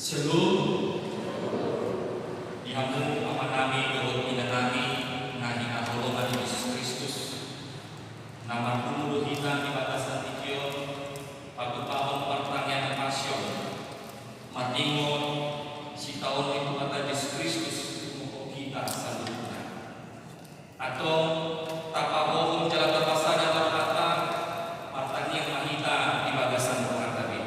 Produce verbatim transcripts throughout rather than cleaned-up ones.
Shalom. Di hamu amanami dohot inanami na hinaholongan ni Jesus Kristus, na marpungu do hita di bagasan tingki on, patupahon partangiangan Pasion, marningot sitaonon ni Tuhanta Jesus Kristus tu hita saluhutna. Antong tapahohom jala tapasada ma rohanta, martangiang ma hita di bagasan rohanta be.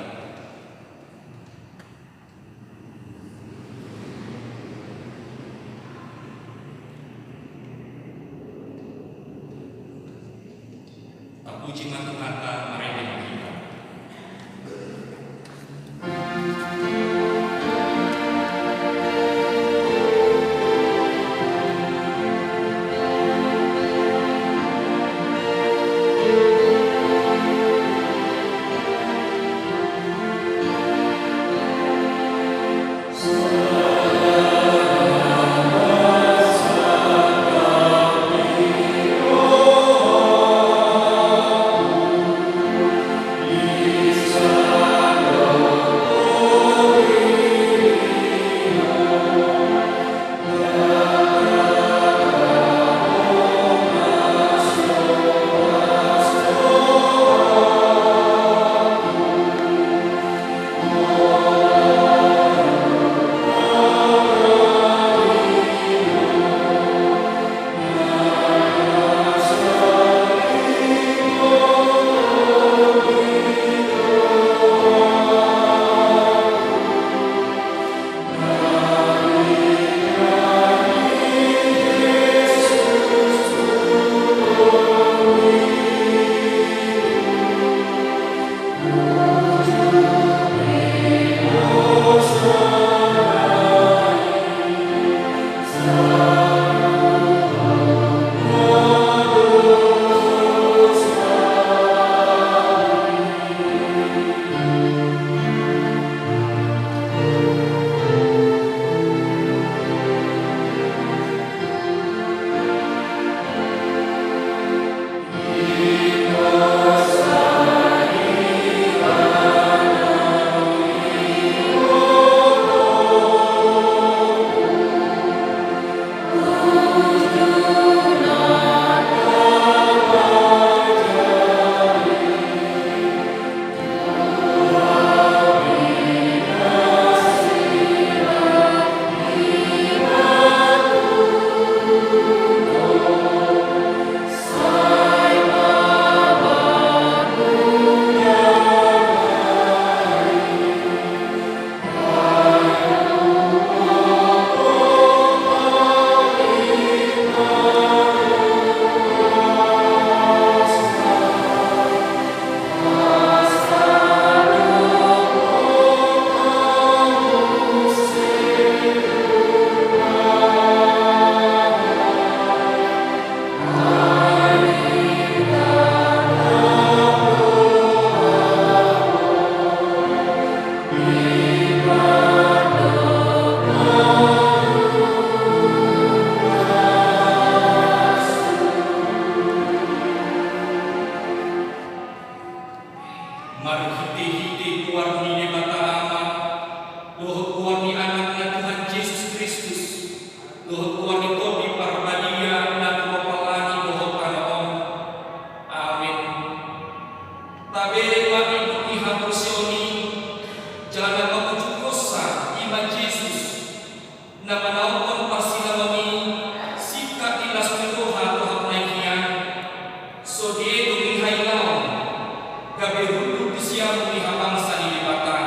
Tapuji ma Tuhanta, marende ma hita. Marhitehite goar ni Debata Ama, dohot goar ni Anakna Tuhan Jesus Kristus, dohot goar ni Tondi Parbadia na tu lomo langit dohot tano on. Amen. Tabereng ma induk ni haporseaon i, jala na pamujukhonsa i ma Jesus, na manaonkon parsilaon i singkat ni las ni roha tu hahang na hian. Sude do dihailahon gabe hundul tu siamun ni habangsa ni Debata.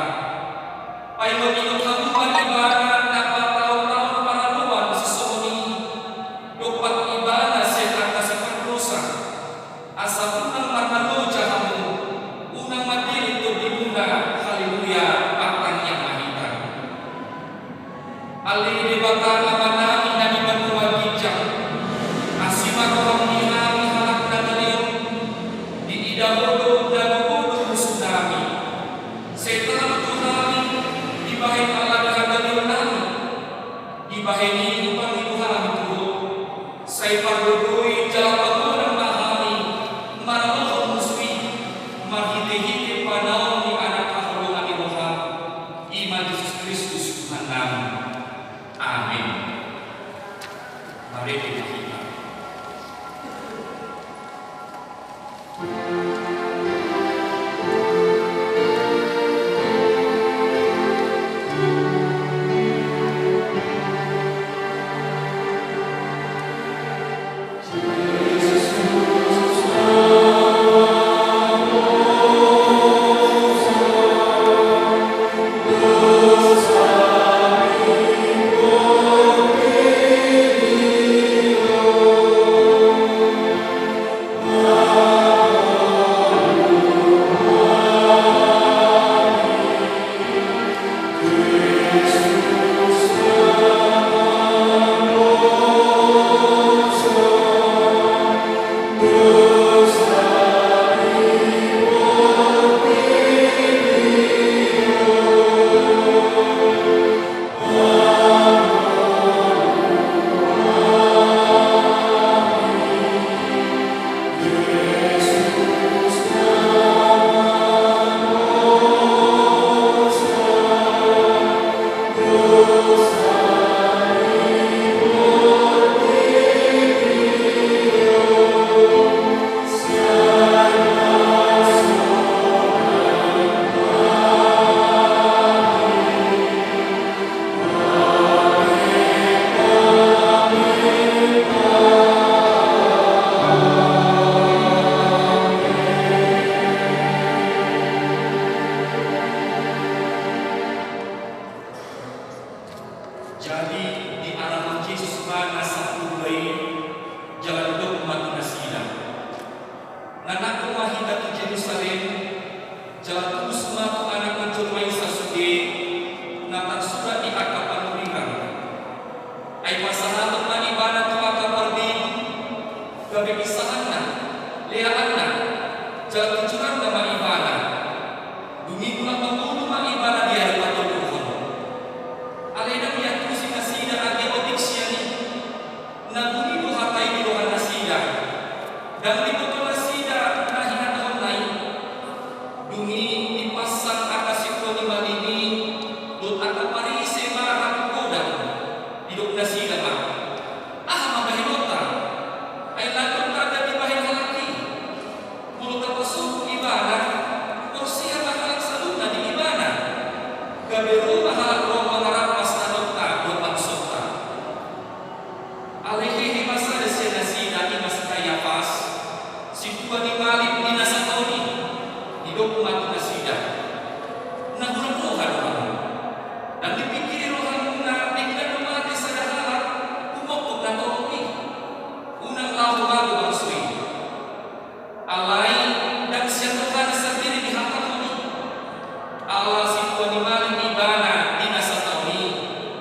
Ala sintua ni malim ibana di na sataon i,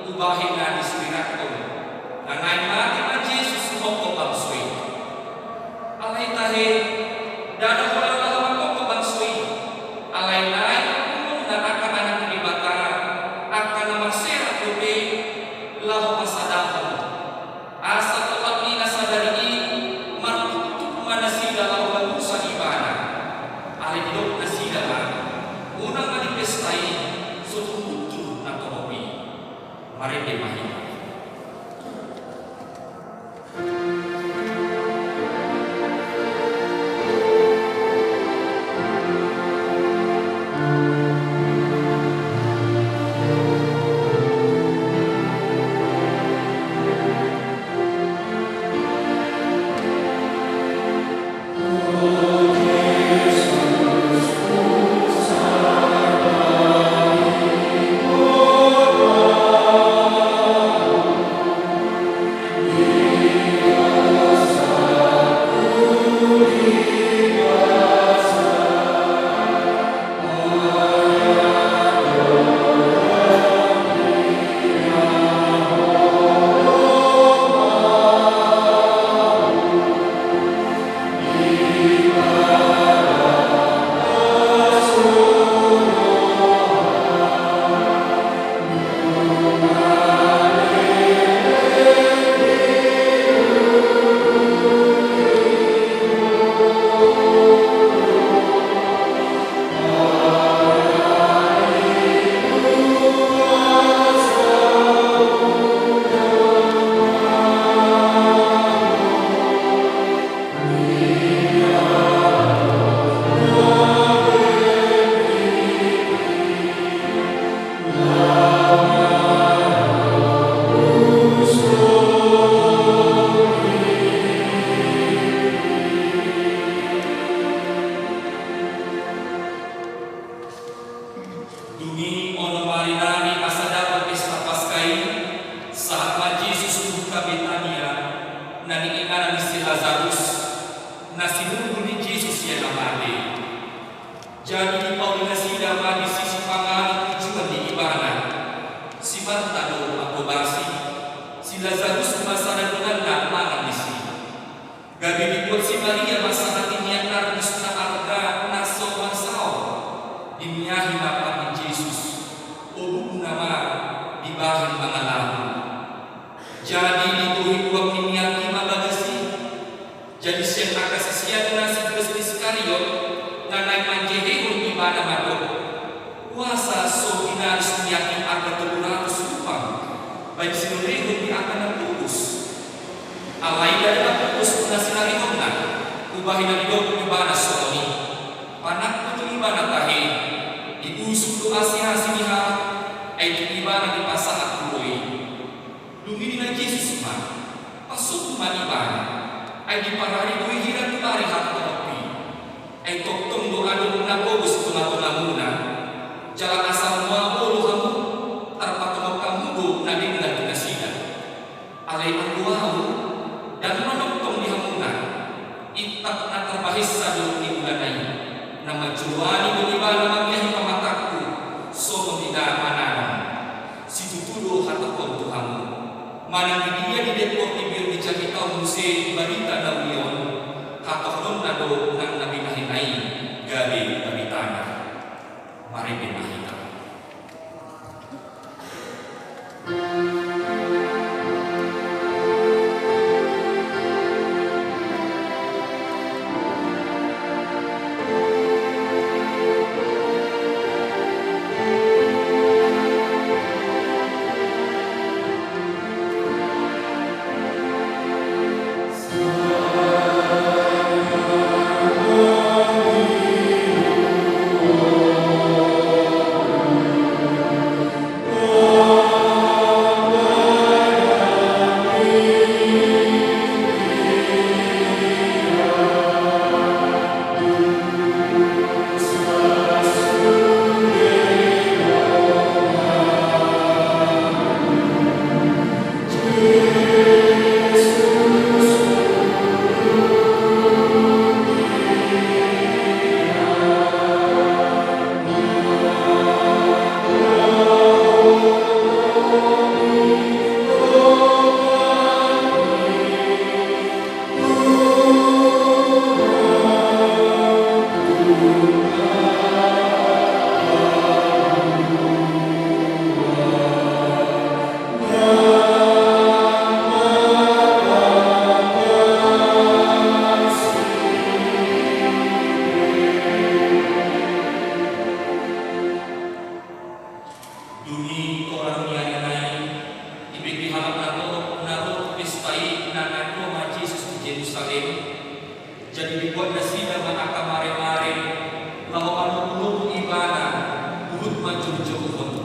umbahen na disuriranhon. Na naeng mate ma Jesus huhongkop bangso i. Alai tahe, ndada holan laho manghongkop bangso i. Alai naeng mangulahon na angka anak ni Debata, angka na marserak dope, laho pasadahon. Asa tohap ni na sadari i, martuktuk ma nasida laho manusa ibana. Alai didok nasida ma, unang ma di pesta i, so tung hundul na tohap i. Marende ma hita. Dung i onom ari nari asa dapot pesta Paska i, sahat ma Jesus tu huta Betania, na niinganan ni si Lazarus, na sinundul ni Jesus ia na mate. Jadi dipauli nasida ma disi sipanganon tujuan ni ibana. Si Marta do mangkobasi, si Lazarus ma sada donganna mangan disi. Gabe dibuat si Maria ma sahat i minyak nardus na arga na so marsaor, dimiahi ma pang ni Jesus, obukna ma dibahen mangalanggu. Jadi digohi uap ni minyak i ma bagas i. Jadi sian angka siseanna si Judas Iskariot, na naeng manjehehon ibana mandok, boasa so binagas minyak i angka tolu ratus rupang, baen sinarihon di angka na pogos. Alai ndada na pogos na sinarihonna, umbahen na didok ibana songon i. Panangkok tu ibana tahe, diusung do asiasi ni halak, ai tu ibana dipasahat tu boi. Dung i ninna Jesus ma, pasombu ma ibana, ai diparari do i hira tu ari hata topi. Ai tongtong do adong na pogos tu tongatongamuna, jala asa mual olo hamu, tarpatongon hamu do na denggan tu nasida. Alai anggo ahu, ndang manongtong di hamuna, intap na tarbahensa do di ulana i, na manjoloani do ibana mamiahi pamatangku, songon i na mananom. Situtu do hatangkon tu hamu, manang didia di dengkon di bion dijangkitaon muse barita na uli on, hatahononna do nang na binahenna i gabe baritana. Marende ma hita. manjouhon.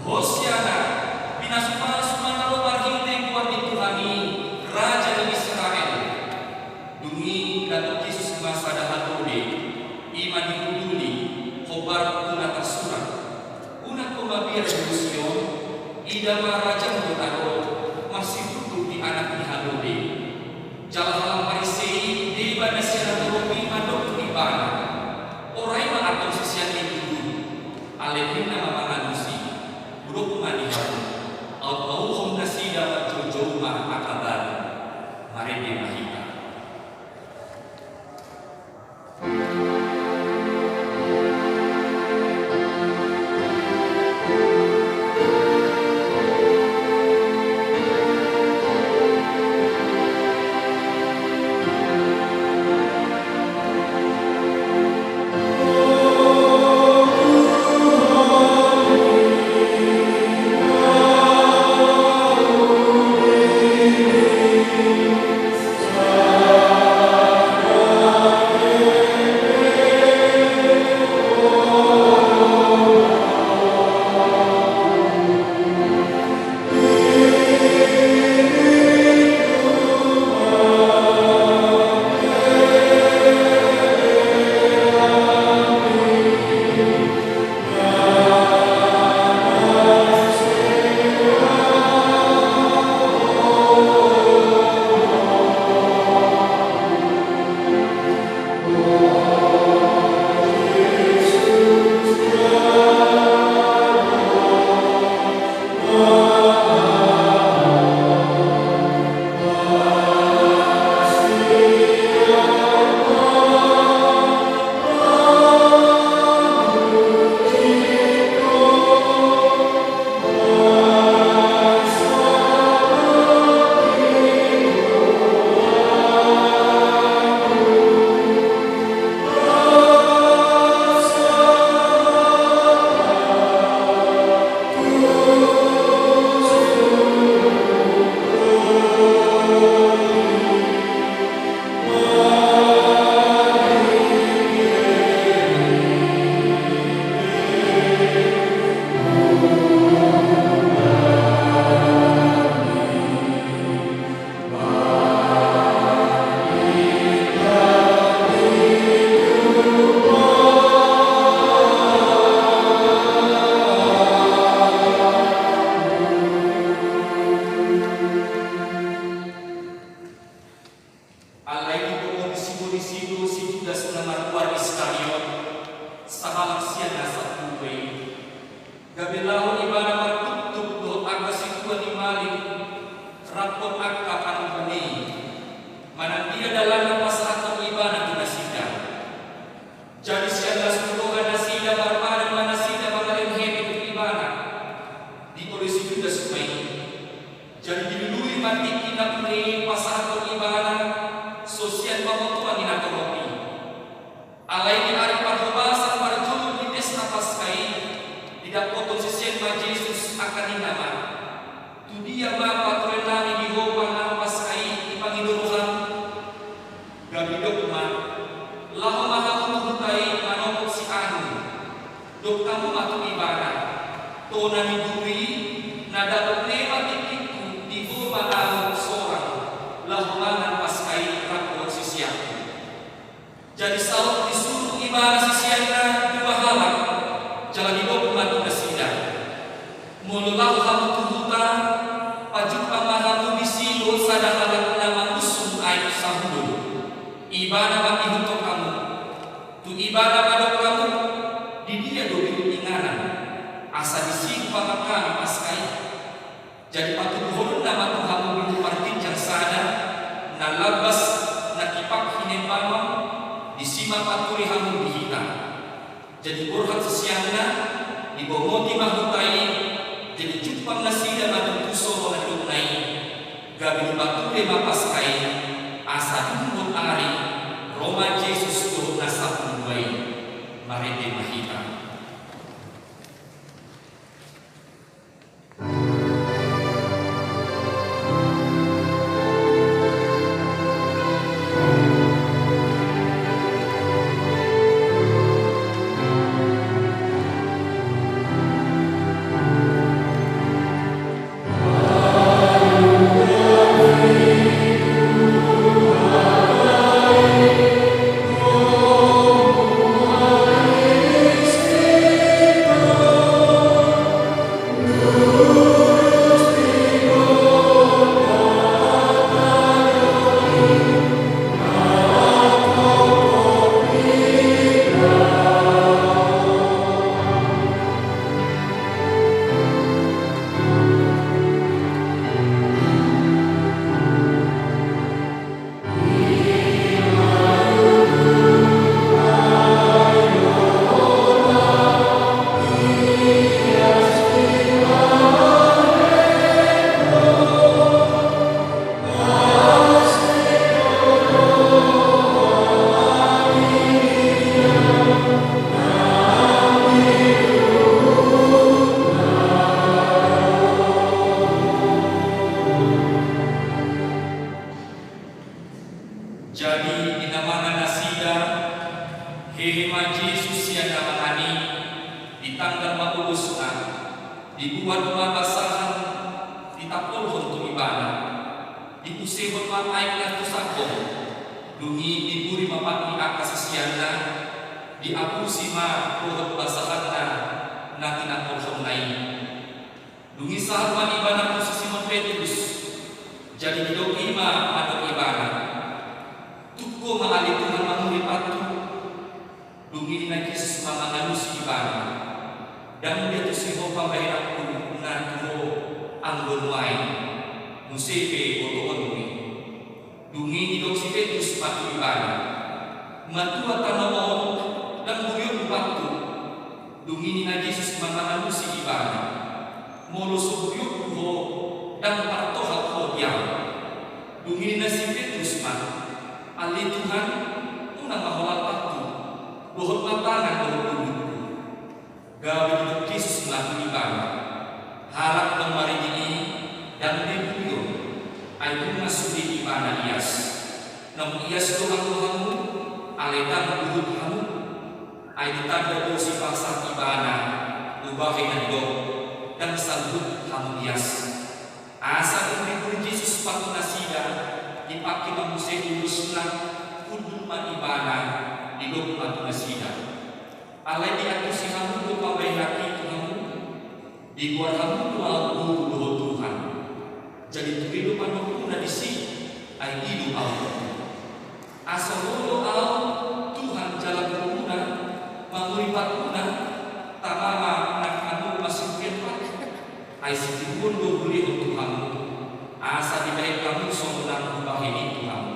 Hosiana, pinasupasu ma na ro marhite goar ni Tuhan i, raja ni Israel. Dung i dapot Jesus ma sada halode, i ma dihunduli, hombar tu na tarsurat: Unang ho mabiar di Sion, ida ma rajam do na ro, marsitutu di anak ni halode. Jala halak Parise i, deba na sian na torop i mandok tu ibana: Orai ma antong sisean i tutu, alai ninna ma mangalusi: Hudok ma di hamu, aut mauhom nasida manjoujou ma angka batu. Marende ma hita. Alai dibongoti sibolis i do si Judas na margoar Iskariot, sahalak sian na sampulu i. Gabe laho ibana martuktuk dohot angka sintua ni malim rap dohot angka panungkun i, manang dia dalanna pasahathon ibana tu nasida. Jadi sian las ni roha nasida marpadan ma nasida mangalehon hepeng tu ibana. Ditoloi si Judas ma i. Jadi dilului ma tingki na pune i pasahathon ibana, so sian pamotoan ni na torop i. Alai di ari parhobasan parjolo ni pesta Paska i, didapothon sisean ma Jesus, angka ninna ma: Tu dia ma pature nami di ho mangan Paska i dipangido roham? Gabe didok ma: Laho ma hamu tu huta i manopot si anu. Dok hamu ma tu ibana: Tona ni Guru i, na dapot na i ma tingkingku, di ho ma ahu sorang, laho mangan Paska i rap dohot siseanku. Jadi saut disuru ibana siseanna dua halak, jala didok ma tu nasida: Molo laho hamu tu huta, pajumpang ma hamu disi dohot sada halak na mangusung aek sahudo. Ibana mangihuthon hamu. Tu ibana ma dok hamu: Di dia do biru inganan, asa disi hupangan hami Paska i? Jadi patuduhononna ma tu hamu biru parginjang sada, na lambas, na tipak hinembanon, disi ma pature hamu di hita. Jadi borhat siseanna, dibongoti ma huta i, jadi jumpang nasida ma tutu songon na nidokna i, gabe dipature ma Paska i, asa dung dohot ari, ro ma Jesus dohot na sampulu dua i. Marende ma hita. Dibuat ma basahan, ditampolhon tu ibana. Diusehon ma aek na tu sambong. Dung i diburi ma pat ni angka siseanna. Diapusi ma dohot basahanna na tinampolhonna i. Dung i sahat ma ibana tu si Simon Petrus. Jadi didok i ma mandok ibana: Tung ho ma ale Tuhan manguri pathu? Dung i ninna Jesus ma mangalusi ibana: Ndang diatusi ho pambahenanku na tu ho anggo nuaeng, muse pe botoonmu i. Dung i didok si Petrus ma tu ibana: Matua tano on, ndang burionmu pathu. Dung i ninna Jesus ma mangalusi ibana: Molo so burionku ho, ndang partohap ho di ahu. Dung i ninna si Petrus ma: Ale Tuhan, unang ma holan pathu, dohot ma tangan dohot lulutku. Gabe didok Jesus ma tu ibana: Halak na maridi i ndang be burion, ai nunga sude ibana ias. Naung ias do anggo hamu, alai ndang luhut hamu. Ai ditanda do sipasahat ibana, ubahen na didok: Ndang saluhut hamu ias. Asa dung diburi Jesus pathu nasida, dipangke ma muse ulosna, hundul ma ibana, didok ma tu nasida: Alai diantusi hamu do pambahenanki tu hamu? Digoar hamu do ahu Guru dohot Tuhan. Jadi tung i do pandohanmuna disi, ai i do ahu. Asa molo ahu Tuhan jala Gurumuna, manguripathuna, tama ma nang hamu masihulian pathu. Ai sitiruon do hulehon tu hamu, asa dibahen hamu songon na hubahen i tu hamu.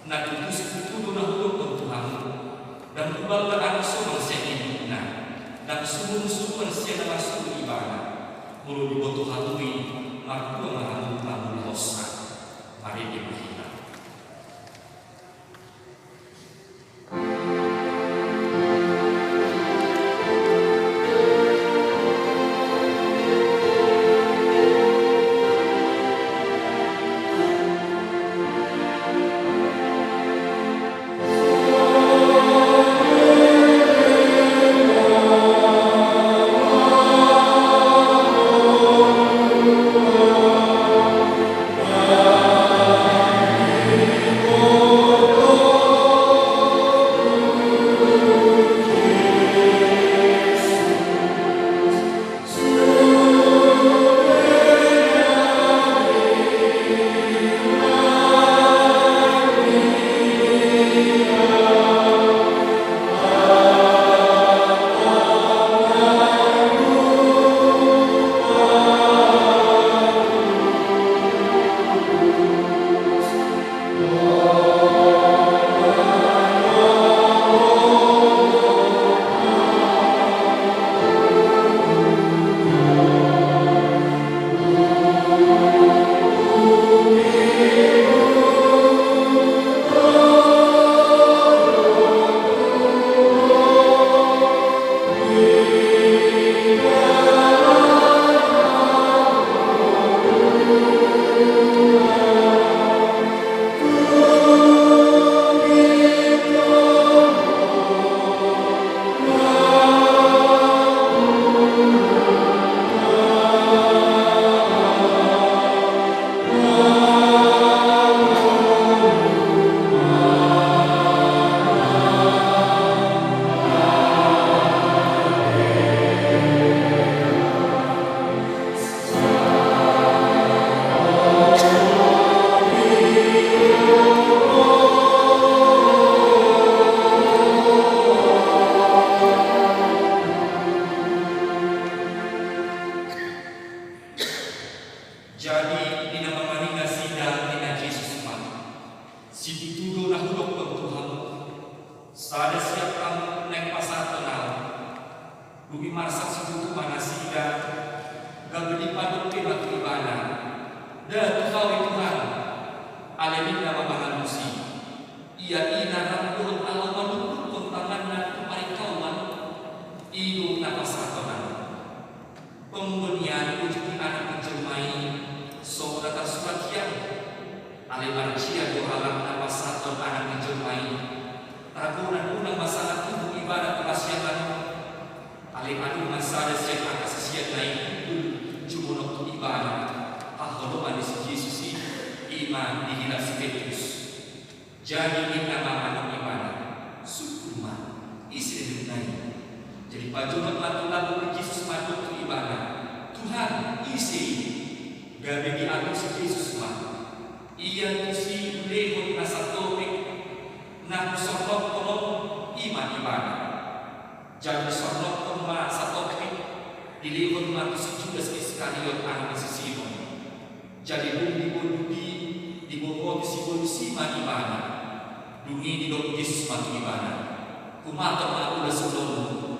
Na tutu situtu do na hudokkon tu hamu, ndang hubalga anak somal sian indukna, ndang suruansuruan sian na marsuru ibana. Molo diboto hamu i, martua ma hamu mangulahonsa. Marende ma hita. Jadi di na manganina nasida ninna Jesus ma: Situtu do na hudokkon tu hamu, sada sian hamu naeng pasahathon ahu. Dung i marsak situtu ma nasida, gabe dipadok pe ma tu ibana: Nda tu hau i Tuhan. Alai ninna ma mangalusi: Ia i na rap dohot ahu manundukon tanganna tu paringkaon, i do na pasahathon ahu. Tong do nian ujung ni Anak ni jolma i, songon na tarsurat hian. Alai marjia do halak na pasahathon Anak ni jolma i? Tagonan unang ma sanga tubu ibana tu hasiangan on. Alai adong ma sada sian angka siseanna i Jadi ninna ma manang ibana, sungkun ma, ise ninna i? Jadi pajonok ma tu lambung ni Jesus mandok tu ibana, Tuhan, ise i? Gabe dialusi Jesus ma, ia tusi hulehon na sandok na husornokkon on, i ma ibana. Jadi disornokkon ma sandok, dilehon ma tu si Judas Iskariot anak ni si Simon. Jadi dung dibondut i, diboboti si bondut i ma ibana. Dung i didok Jesus ma tu ibana, humaton ma ulos ulaonmu.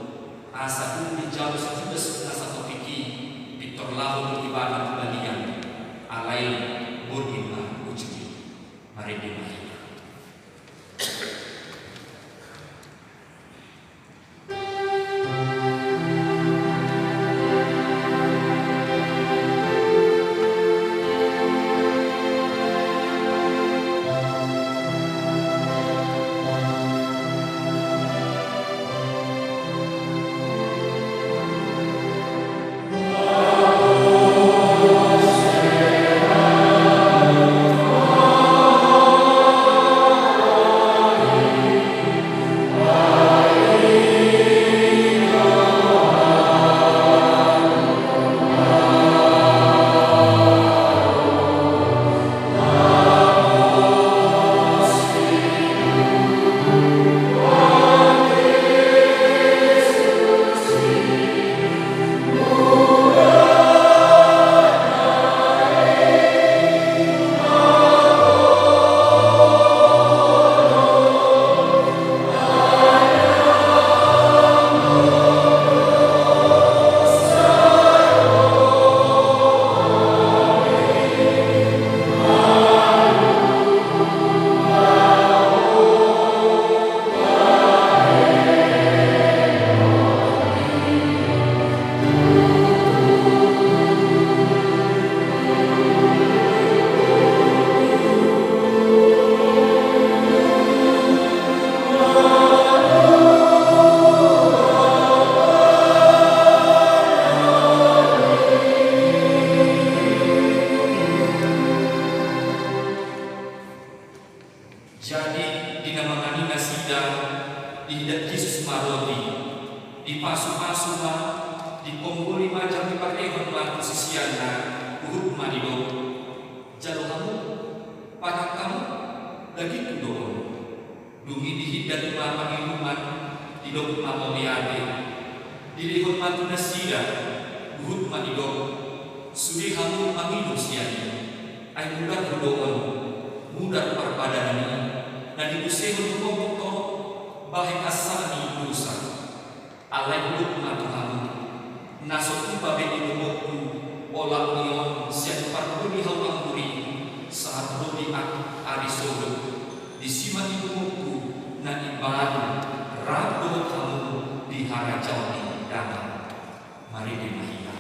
Asa dung dijalo si Judas na sandok i, pintor laho do ibana tu balian. Alai borngin ma uju i. Marende ma hita. Jadi di na mangan i nasida, diidat Jesus ma roti, dipasupasu ma, diponggoli ma jala diparehon ma tu siseanna, huhut ma didok, jalo hamu, pangan hamu, dagingku do on. Dung i diidat ma panginuman, didok ma mauliate, dilehon ma tu nasida, huhut ma didok, sude hamu manginum sian i. Ai mudarhu do on, mudar parpadanan i, na diusehon tu ombun torop bahen ansal ni dosa. Alai hudok ma tu hamu, na so tupa be inumhonku olat ni on sian parngoluon ni hau anggur i, sahat ro di ari sogot, disi ma inumhonku na imbaru rap dohot hamu di harajaon ni Debata. Marende ma hita.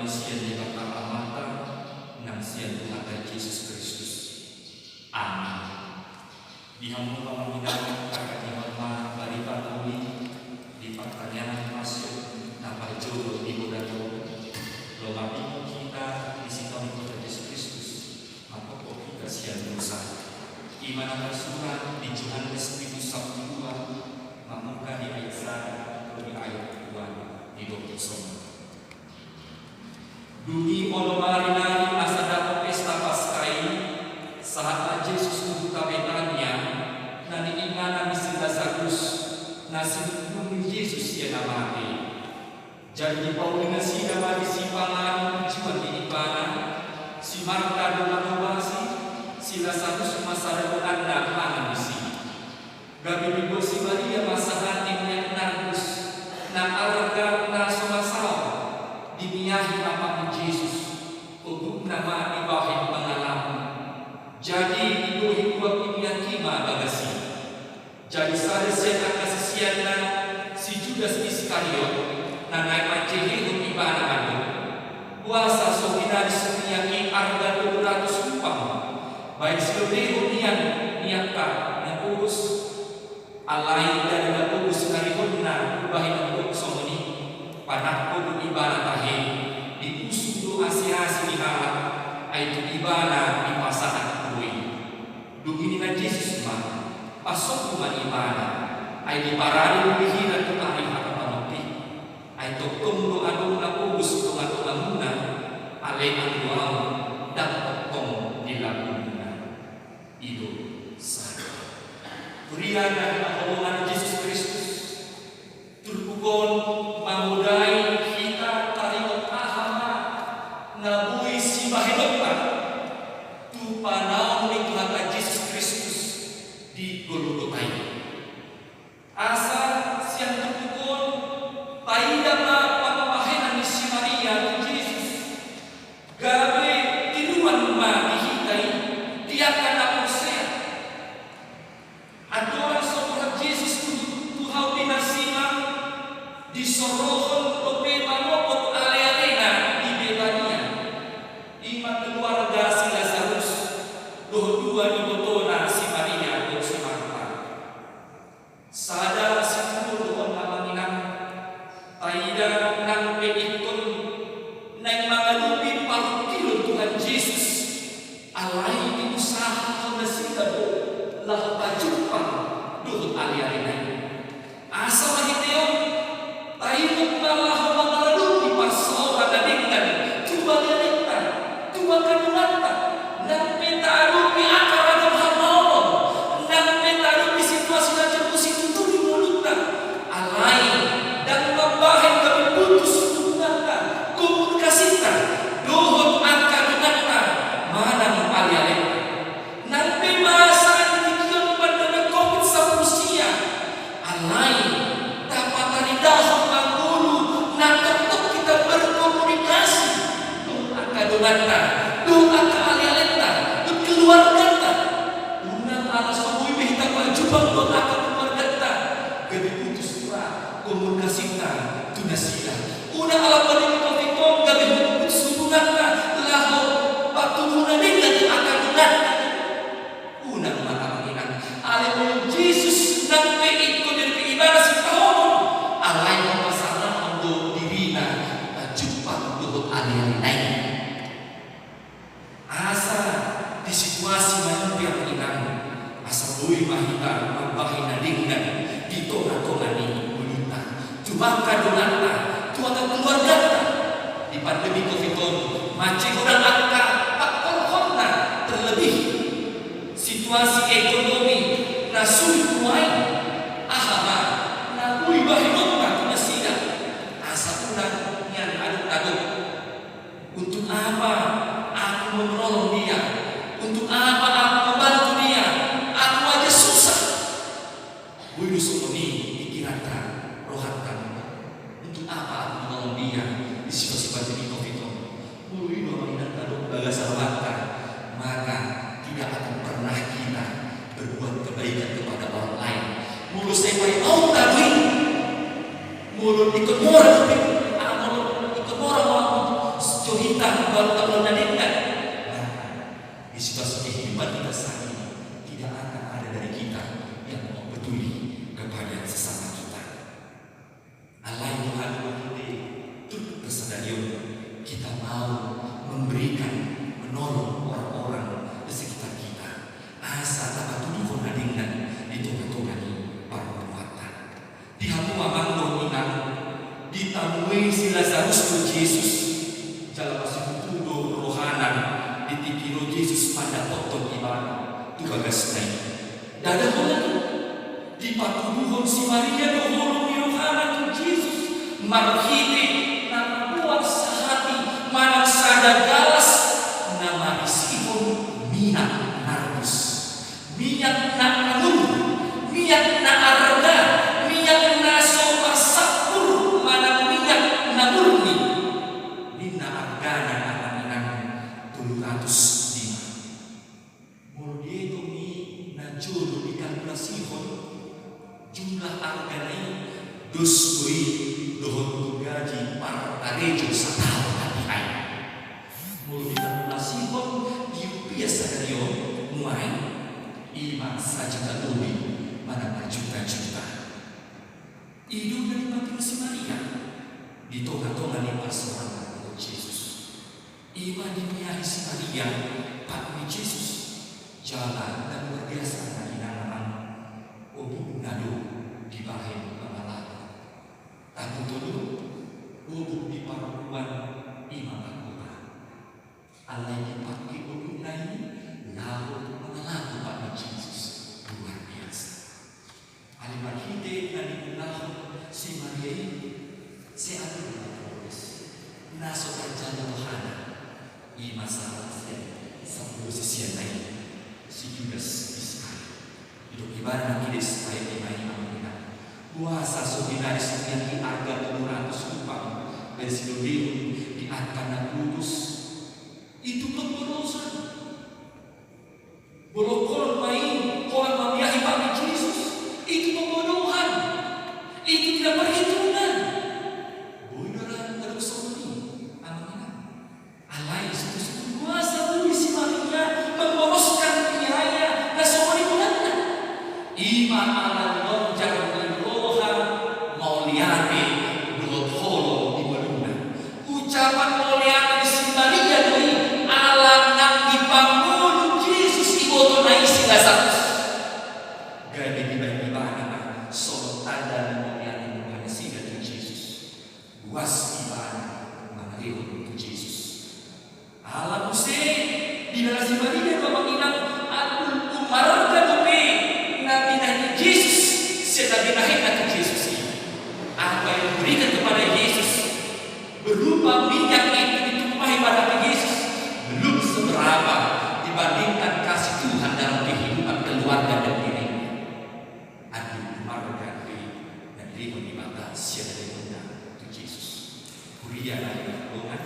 Sian Debata Amanta nang sian Tuhanta Jesus Kristus. Amin. Di hamu pamanginan, taringot ma barita na uli di partangiangan Paskah na parjolo di Holan on, lomak hita di sitaonon ni Tuhanta Jesus Kristus, marhite hita sian dosa. I ma na tarsurat di Johannes pitu sampulu dua, mamungka di ayat sada tu di ayat dua, didok songon on. Dung i onom ari nari asa dapot pesta Paskah i, sahat ma Jesus tu huta Betania, na niinganan ni si Lasarus, na sinungkun ni Jesus sian na mate. Jadi dipauli nasida ma disi panganon tujuan ni ibana, si Marta dongan ni basi, si Lasarus ma sada donganna mangan disi. Gabe dibuat si Maria ma sahanti minyak nardus, na arga na so masaor, dimiahi amang ni Jesus, ombunna ma dibahen mangalamon. Jadi dibohi uap ni minyak i ma bagas i. Jadi sada sian angka siseanna, si Judas Iskariot, na naeng manjehehon ibana mandok: Boasa so hinadis minyak i arga tolu ratus upa? Baen silehononku nian minyak na pogos. Alai ndada na pogos na rihonna umbahen mandok songon i, panangko do ibana tahe, diusung do asiasi ni halak, ai tu ibana dipasahat do i. Dung i ninna Jesus ma: Pasombu ma ibana. Ai diparade do hira tu ari hapanganon i. Ai tongtong do adong na pogos di tongatongamuna, alai anggo ahu ndang tongtong di lambungmuna. I do sada. Huria na hinaholongan ni Jesus Kristus, turpuk on mamodai hita taringot aha ma na boi sibahenonta tu panaon ni Tuhanta Jesus Kristus di Golgota i. Asa sian turpuk on taida ma pambahenan ni si Maria tu Jesus, gabe tiruan ma di hita i, di angka na porsea. Andorang so borhat Jesus tu, tu hau Pinarsimang, disorohon dope manopot alealena di Betania. I ma keluarga si Lasarus dohot dua ibotona, si Maria dohot si Marta. Sada situtu do on, amang inang. Taida nang pe ingkon naeng mangadopi parungkilon Tuhan Jesus, alai diusahahon nasida do laho pajumpang dohot alealena i. Asa marhite on taingot ma laho mangadopi parsaoran na denggan tu alealenta, tu angka donganta. Nang pe taadopi angka ragam hamaolon, nang pe taadopi situasi na jolo situtu di ngolunta, alai ndang mambahen gabe putus hubunganta, komunikasinta dohot angka donganta manang alealenta. Nang pe masa di tingki on pandemi covid sampulu sia, alai tapataridahon ma ngolu na tongtong hita berkomunikasi dohot angka donganta, dohot angka alealenta, dohot keluarganta. Unang ala so boi be hita pajumpang dohot angka keluarganta, gabe putus ma komunikasinta tu nasida. Unang ala pandemi covid on gabe putus hubunganta laho patuduhon na denggan tu angka donganta. Unang ma, amang inang. Alai Jesus nang pe ingkon diadopi ibana sitaonon, alai pasahathon do dirina pajumpang dohot alealena i. Asa di situasi manang pe, amang inang, asa boi ma hita mambahen na denggan di tongatonga ni ngolunta, tu angka donganta, tu angka keluarganta. Di pandemi covid on mansai godang angka pangkorhonna, terlebih situasi ekonomi na sulit nuaeng. Aha ma na boi bahenonta tu nasida? Asa unang nian adong tadok. Untuk apa aku menolong dia? Untuk apa aku membantu dia? Aku aja susah. Boi do songon i pikiranta, rohanta. Untuk apa aku menolong dia di situasi pandemi covid on? Molo i do, amang inang, tadok bagasan rohanta, maka tidak akan pernah kita berbuat kebaikan kepada orang lain. Molo sai paima on tadok i, molo ingkon mora dope, ah, molo ingkon mora ma on, Kalau tak pernah dengar. Nah, di situasi kehidupan kita saat ini, tidak akan ada dari kita yang mau peduli kepada sesama kita. Alai Tuhan, marhite turpuk sadari on, kita mau memberikan, menolong orang-orang di sekitar kita. Asa tapatuduhon na denggan di tonga-tonga ni parompuanta. Di hamu amang dohot inang, ditamue si Lazarus do Jesus. Jala masihutu do rohana di tingki ro Jesus mandapothon ibana tu bagasna i. Ndada holan i, dipatuduhon si Maria do holong ni rohana tu Jesus marhite na mamboan sahati manang sada galas na marisihon minyak narbus. Minyak na anggur, minyak na arga, minyak na so marsampur manang minyak na murni. Ninna argana amang inang tolu ratus lima. Molo dietong i na jolo dikalkulasihon jumlah argana i, dos do i dohot tu gaji parkarejo sataon na binahen. Molo dikalkulasihon di rupia sadari on, nuaeng, i ma sajuta lobi manang marjuta-juta. I do na dipatudu si Maria di tonga-tonga ni parsaoranna dohot Jesus. I ma dimiahi si Maria pat ni Jesus. Jala na luar biasa na inang amang, obukna do dibahen mangalaho. Taboto do, obuk di parompuan i ma mahkota. Alai dipake obukna i laho mangalaho pat ni Jesus. Luar biasa. Alai marhite na niulahon si Maria i, sai adong do na so tarjalo rohana. I ma sahala sian sampulu siseanna i, si Judas Iskariot. Didok ibana nangkin, Iskariot, i ma i amang inang, boasa so binaris ni i arga tolu ratus uang baen silehon di angka na gogos? Itu pemborosan. Bolongkon ma i holan mamiahi pat ni Jesus. Itu pembodohan. Itu tidak perhitungan. Boi do ra tadok songon i amang inang. Alai sukusuku boasa boi si Maria memboroskan biaya na songon i bulanna. I ma ala lonjang ni roha mauliate dohot holong di ngoluna. Ucapan mauliate ni si Maria do i ala nang dipangolu Jesus ibotona i si Lazarus. Gabe dibahen ibana ma songon tanda ni mauliate ni roha nasida tu Jesus. Boas ibana mangalehon tu Jesus. Ala muse dilala si Maria do amang inang, agung umarga dope na binahen ni Jesus sian na binahenna tu Jesus i. Apa yang diberikan kepada Yesus berupa minyak itu ditumpahi pada kaki Yesus belum seberapa dibandingkan kasih Tuhan dalam kehidupan keluarga dan dirinya. Agung umarga dope na dilehon Debata sian lehonna tu Jesus. Huria na hinaholongan,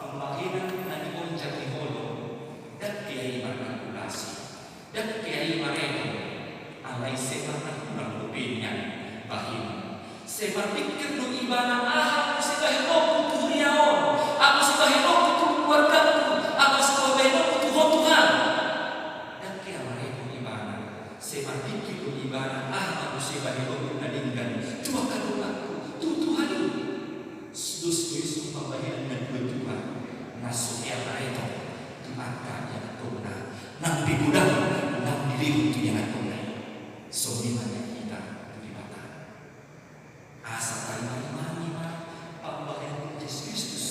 pambahenan na nionjak ni holong, ndang hea i markalkulasi, ndang hea i marhitehon, alai sai marhurang dope nian bahenon. Sai marpingkir do ibana, aha muse bahenonku tu huria on, aha muse bahenonku tu keluargaku, aha muse bahenonku tu ho Tuhan. Ndang hea marhitehon ibana. Sai marpingkir do ibana, aha ma muse bahenonku na denggan tu angka donganku, tu Tuhan i. Dos do i songon pambahenan na dua-dua na so hea marhitehon tu angka ianakhonna, nang pe godang na dilehon tu ianakhonna i. Songon i ma nian hita tu Debata. Asa tarima-rimanami ma pambahenan ni Jesus Kristus,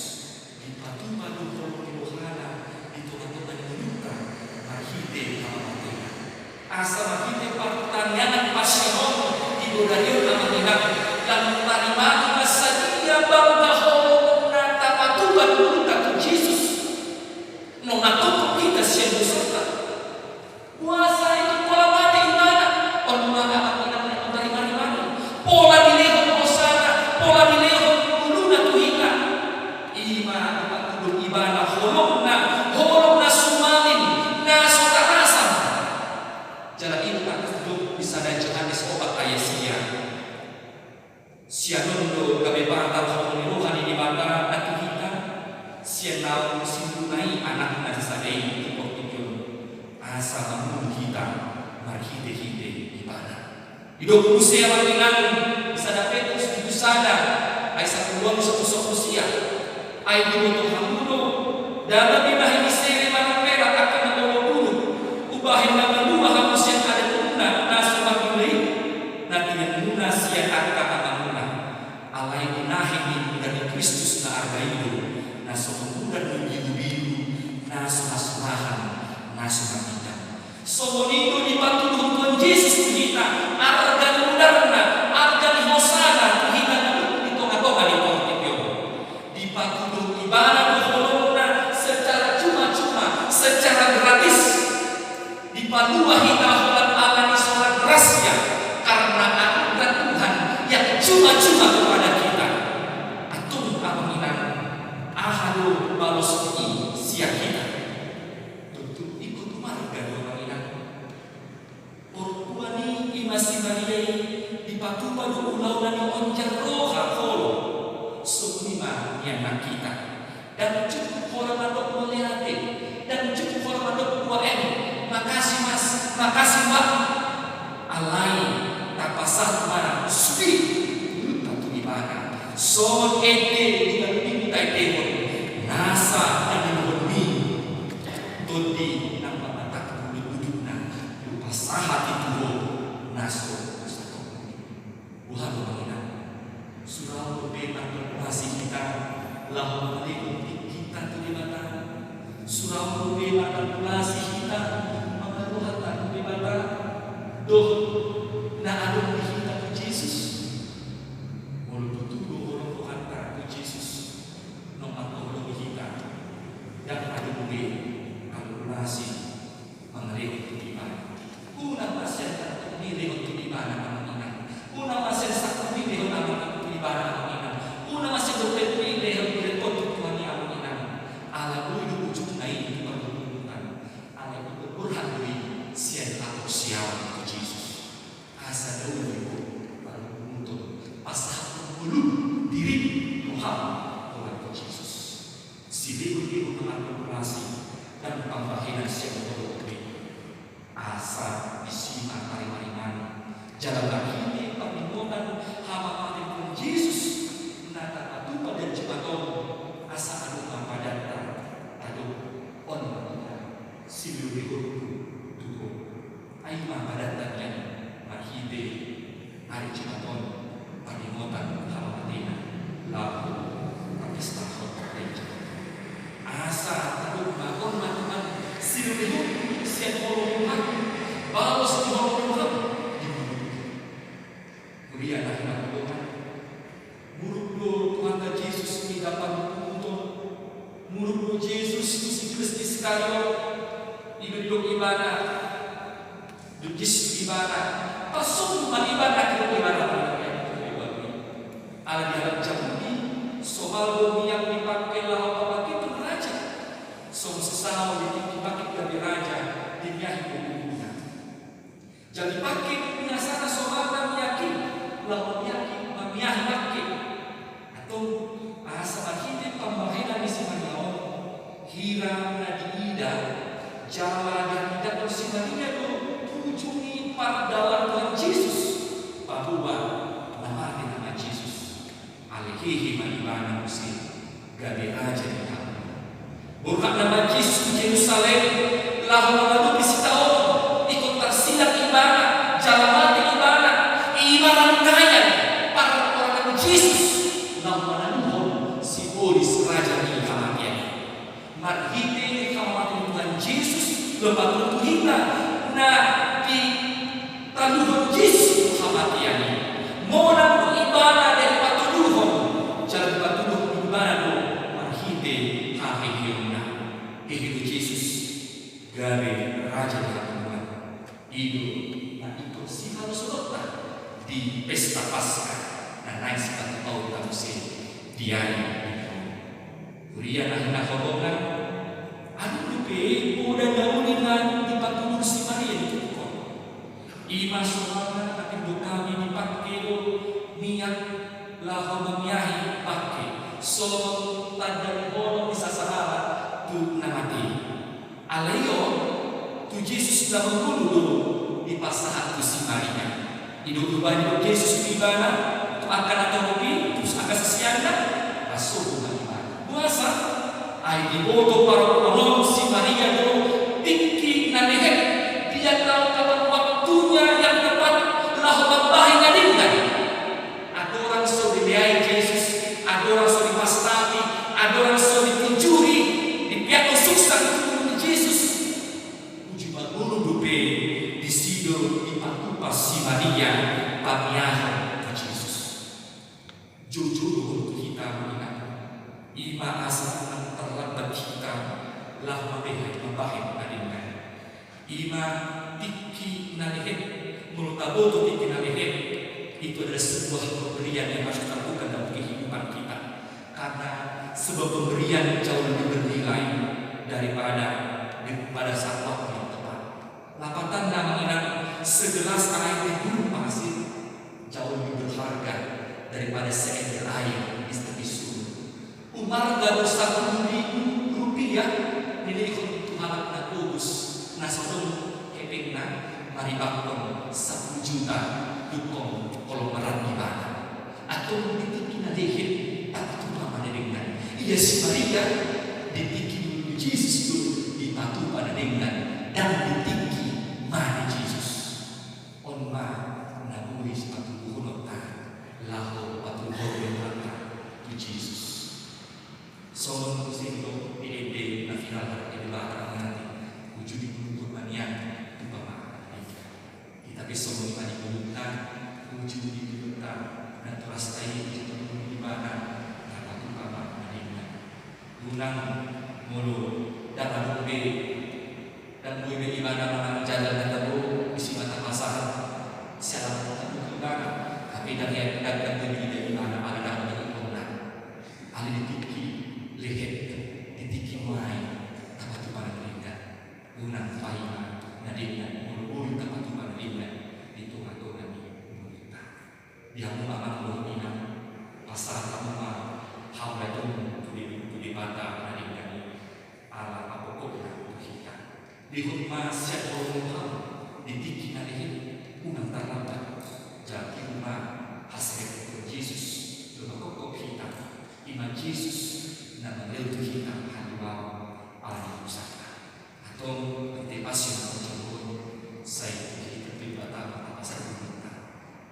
dipatupa do holong ni rohana di tonga-tonga ni ngolunta marhite hamamatena. Asa marhite partangiangan pasion di bodari on amang inang, lam tarimani ma sadia bangga holong na tapatupa di ngolunta tu Jesus. Nunga tongtong hita sian dosanta. Boasa ingkon pola mate ibana? On ma amang marhitehite ibana. Didok muse amang inang di sada Petrus bindu sada ayat sampulu ualu sahat tu sampulu sia. Ai diboto hamu do, ndang binahen ni sere manang perak angka na molo buruk, umbahen na malua hamu sian adat muna na so marguna i, na tinanmuna sian angka amamuna. Alai binahen ni muda ni Kristus na arga i do, na so muda ni birubiru, na so hasurahan, na so marindang. Songon i do dipatuduhon Tuhan Jesus tu hita, arga ni mudarna, arga ni hosana tu hita na di tongatonga ni portibi on. Dipatuduhon ibana do holongna secara cuma-cuma, secara gratis. Dipalua hita holan ala ni sorat grasya, karena anugerah Tuhan yang cuma-cuma kepada kita. Antong amang inang, aha do balos ni i sian hita? Tontu ingkon marga do amang inang. Orang tua ni i ma si Maria i dipatupa do ulaonna ni onjak roha holong. Songon i ma nian nang hita. Ndang cukup holan mandok mauliate, ndang cukup holan mandok ua en, makasih mas, makasih mbak. Alai tapasahat ma sude ngolunta tu ibana. Songon ende di na taendehon nasa na niluluhon ni tondi nang mambahen tu ujungna, pasahat i tu ho na so husahat. Boha do amang inang? Suraon dope margratulasi hita laho mangalehon tingkita tu Debata? Suraon dope margratulasi hita, mangaluhata tu Debata dohot na adong di hita tu Jesus? Molo tutu do holong rohanta tu Jesus, nunga manghaholongi hita, ndang adong be gratulasi mangalehon tu ibana. Unang ma sian tangan ni lehon tu ibana amang inang. Unang ma sian saku ni lehon amang tu ibana amang inang. Unang ma sian dompet ni lehon tu Tuhan i amang inang. Ala boi do ujungna i tu parhundulutan. Alai ingkon borhat do i sian haporseaon tu Jesus. Asa dao do i parhundulutan, pasahathon ngolu, dirim, roham holan tu Jesus. Silehonlehon na margratulasi, ndang pambahenan sian holong be. Asa disi ma parimarimana jala marhite parningotan hamamate ni Tuhan Jesus na tapatupa di Jumat on, asa adong ma padanta tadok, on ma Tuhan silehonlehonku tu ho. Ai ma padanta nian marhite ari Jumat on, parningotan hamamatena laho tapestahon ari Jumat on. Asa tadok ma, on ma Tuhan silehonlehonku sian holong ni roham, balos ni holong ni roham di ngolungku. Huria na hinaholongan, muruk do Tuhanta Jesus di dapan punguton. Muruk do Jesus tu si Judas Iskariot. I do didok ibana, dung Jesus tu ibana, pasombu ma ibana, didok ibana. Ala di halak Jahudi, somal do miak dipangke laho papakiton raja. Songon sasao di tingki pakiton gabe raja, dimiahi do punggungna. Jadi pangke do biasana somalna miak i, laho miak i mamiahi pangke. Antong asa marhite pambahenan ni si Maria on, hira na diida jala dihatindanghon si Maria do ujung ni pardalan Tuhan Jesus, paboa na mate nama Jesus. Alai hehe ma ibana muse gabe raja di hangoluan. Borhat nama Jesus tu Jerusalem laho mangadopi sitaonon, ingkon tarsilang ibana jala mate ibana. I ma rangkaian parhorasan Jesus laho manaluhon sibolis raja ni hamatean. Marhite hamamate ni Tuhan Jesus, laho patoluhon hita na ditaluhon Jesus tu hamatean i. Monang do ibana dari patoluhon, jala dipatoluhon ibana do marhite haheheonna. Hehe do Jesus gabe raja di hangoluan. I do na ingkon sihalashononta di pesta Paskah na naeng sipatupaonta muse di ari on. Huria na hinaholongan, adong dope poda na uli na dipatuduhon si Maria di turpuk on. I ma somalna na pintor hami dipangke do miak laho mamiahi pangke, songon tanda ni holong ni sasahalak tu na mate. Alai on, Tu Jesus na mangolu do dipasahat tu si Maria. Didok do bahen do Jesus tu ibana, tu angka na torop i, tu angka siseanna, pasohot ma ibana. Boasa? Ai diboto parokkonon si Maria do tingki na lehet, dia tahu kapan waktunya yang tepat laho mambahen na denggan. Andorang so dileai Jesus, andorang so dipastapi, andorang so ditunjuhi, dipeakhon suksa tu ngolu ni Jesus. Uju mangolu dope disi do dipatupa si Maria pamiahon tu Jesus. Jojor do on tu hita, amang inang. I ma asa unang tarlambat hita laho mambahen, mambahen na denggan. I ma tingki na lehet. Molo taboto tingki na lehet, itu adalah sebuah pemberian yang harus kita lakukan dalam kehidupan kita. Karena sebuah pemberian jauh lebih bernilai daripada di, pada saat waktu yang tepat. Lapatanna, amang inang, segelas air di gurun pasir jauh lebih berharga daripada seember air di tepi sumur. Umarga do sapuluh ribu rupiah dilehon tu halak na pogos, na so adong hepengna, maribanghon sapuluh juta dungkon holong maranggi ibana. Antong di tingki na lehet tapatupa ma na denggan. Ia si Maria, di tingki ngolu ni Jesus do dipatupa na denggan, dan di tingki ma ni Jesus. On ma na boi sipatuduhononta laho patuluhon rohanta tu Jesus. Songon muse do di ende na viral, ende Batak, mangati, uju di ngolunta ma nian, tupa ma di ngolunta. Hita pe songon i ma di ngolunta, uju di ngolunta, natorasta i, uju di ngolunta, na patupa ma na denggan. Unang molo ndang adong be, ndang boi be ibana manang jala na tabo, disi ma tapasahat siala na tabo tu ibana. Tapi ndang ia, ndang, ndang boi be ibana, ala ndang adong be ingkonna. Alai di tingki lehet, di tingki ma i tapatupa na denggan. Unang paima na denggan, molo boi tapatupa na denggan di tongatonga ni ngolunta. Di hamu amang dohot inang, pasahat hamu ma haulatum tu Debata na denggan i, ala apopotna tu hita. Dihot ma sian holongmu hamu di tingki na lehet, unang tarlambat. Jala tiru ma hasehatan Jesus, na mangkophop hita, i ma Jesus na mangalehon tu hita haliluaon ala ni dosanta. Antong, marhite Pasion na ujung on, sai tu hita pe Debata ma tapasahat rohanta.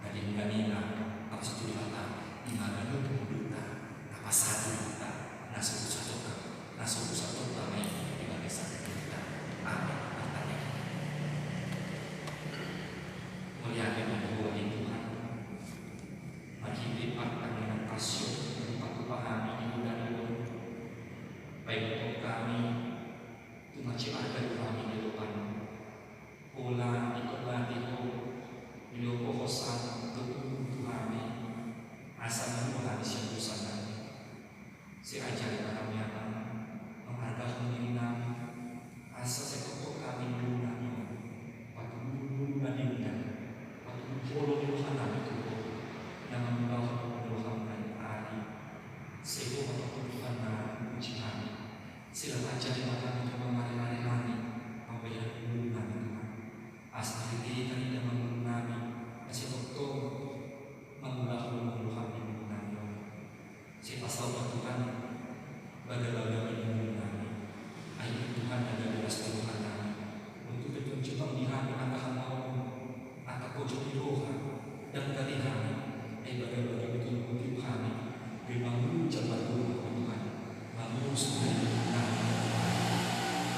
Na denggan i ma tapasahat tu Debata, i ma ganup ngolunta, tapasahat tu Debata, na so husatongka, na so husatongka ma i di bagasan ngolunta. Amen. Martangiang. Mauliate ma di Ho ale Tuhan, marhite partangiangan Pasion na dipatupa hami di bulan on, paingothon hami tu mansai arga roha hami di adopanMu. Pola ingkon mate Ho, dilehon Ho hosana dohot tu hami, asa mangido hami sian dosa nami. Sai ajari ma hami Ama, mangargahon diri nami, asa sai tongtong hami ngolu nami on patuduhon ngolu na denggan, patuduhon holong ni roha nami tu Ho, na mangulahon roham na ari. Sai Ho ma tongtong Tuhan na manguji hami. Sai lam ajari ma hami tu mangarerare nami, pambahenan ngolu nami Tuhan. Asa marhite i tarida ma ngolu nami, asa tongtong mangulahon holong ni roham di ngolu nami on. Sai pasaut ma Tuhan bagabaga ni ngolu nami. Ai Tuhan na gabe las ni roha nami. Unang pe tung jumpang di hami angka hamaolon, angka pojok ni roha, ndang tali hami, ai bagabaga ni ngolu nami. Gabe mangolu jala margogo Tuhan, mangolu sude nami.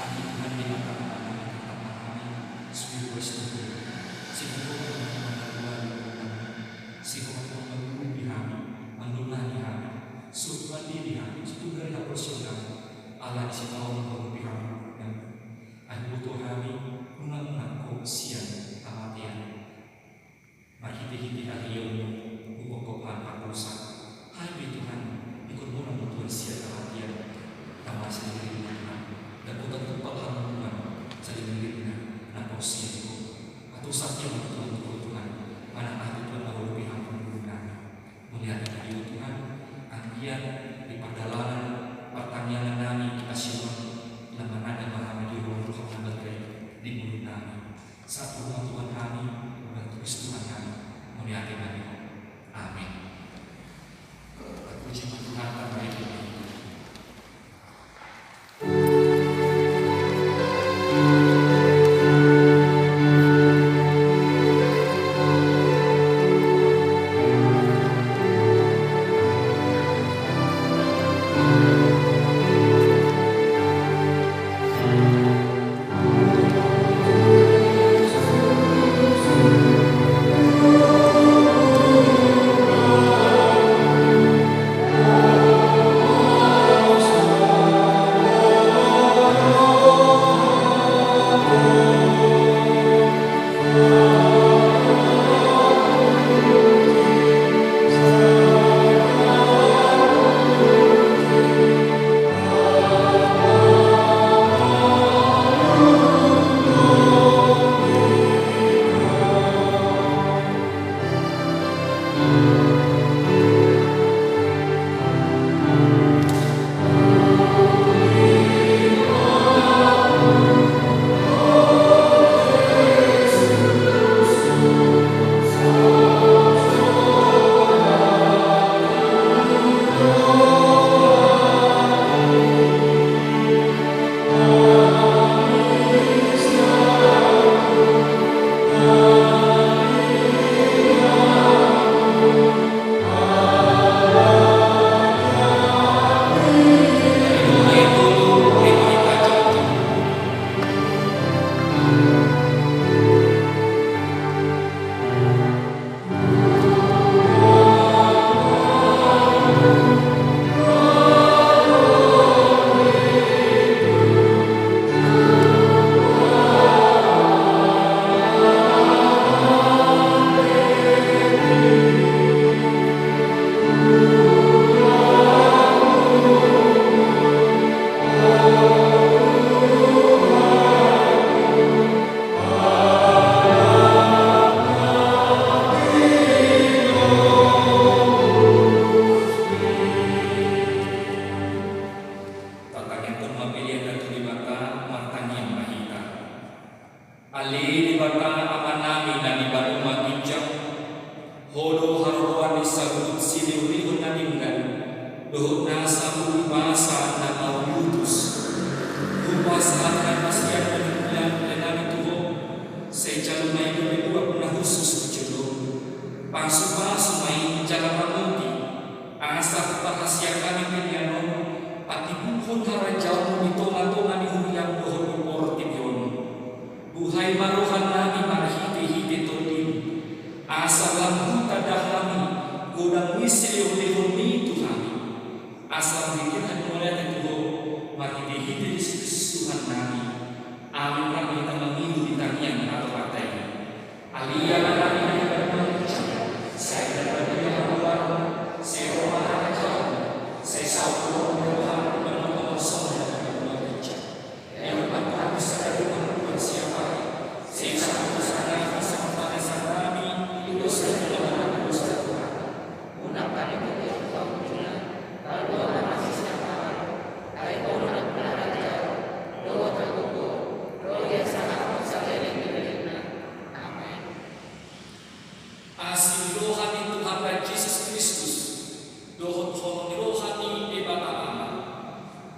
Ai Tuhan, di angka hamaolon, angka hamaolon, sude bolas ni roha. Sai Ho ma tongtong mangolu nami. Sai Ho ma tongtong mangolu di hami, mangolu nami hami. Suhut ma di hami, suhut gari haporseaon nami. Ala ni sitaonon Ho di hami. Ai huboto hami, unang manangko sian hamatean. Marhitehite haheheonMu, huhophop hami pardosa. Ai be Tuhan, ingkon monang ma Tuhan sian hamatean. Tama sian diriMu Tuhan, dapotan tumpak hami Tuhan, sai denggan na porsea di Ho. Patosa hami Tuhan tu Ho Tuhan, manang aha Tuhan na olo pe hami Tuhan. Mauliate ma di Ho Tuhan, anggiat di pardalanan partangiangan nami di Pasion on, harajaonmu di tonga-tonga ni huriam dohot di portibi on. Buhai ma rohanami marhite-hite Tondim, asa lam hutanda hami godang ni silehon-lehonmi tu hami. Asa lam denggan hami mauliate tu Ho marhite-hite Jesus Kristus Tuhannami. Amin. Rap ma hita mangido di tangiang atau partai. Alai ma hami na di banua ginjang, sai na di banua ginjang, sai ro ma harajaonmu, sai saut rohamu, songon na di banua ginjang. Lehon ma tu hami sadari on hangoluan siapari, sai sahat tu sada nafas hami pangalaosion nami, di dosa ni hami dosa Tuhan. Unang hami togihon tu pangunjunan, palua ma hami sian pangago, ai Ho do nampuna harajaon, dohot hagogoon, ro di hasangapon saleleng ni lelengna. Amen. Asi ni roha ni Tuhanta Jesus Kristus, dohot holong ni roha ni Debata Ama,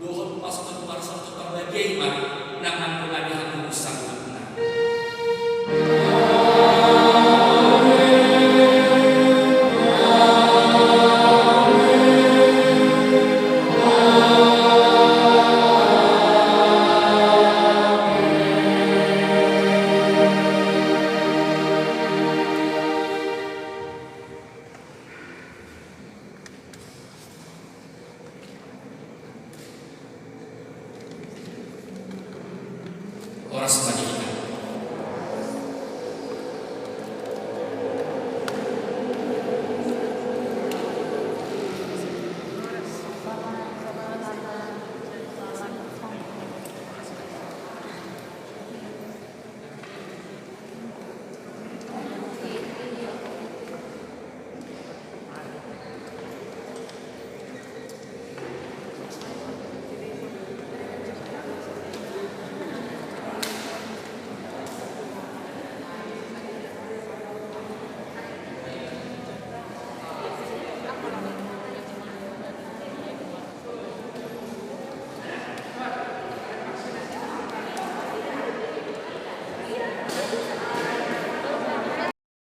dohot parsaulian parbadia i ma na mandongani hamu saluhutna. Horas ma di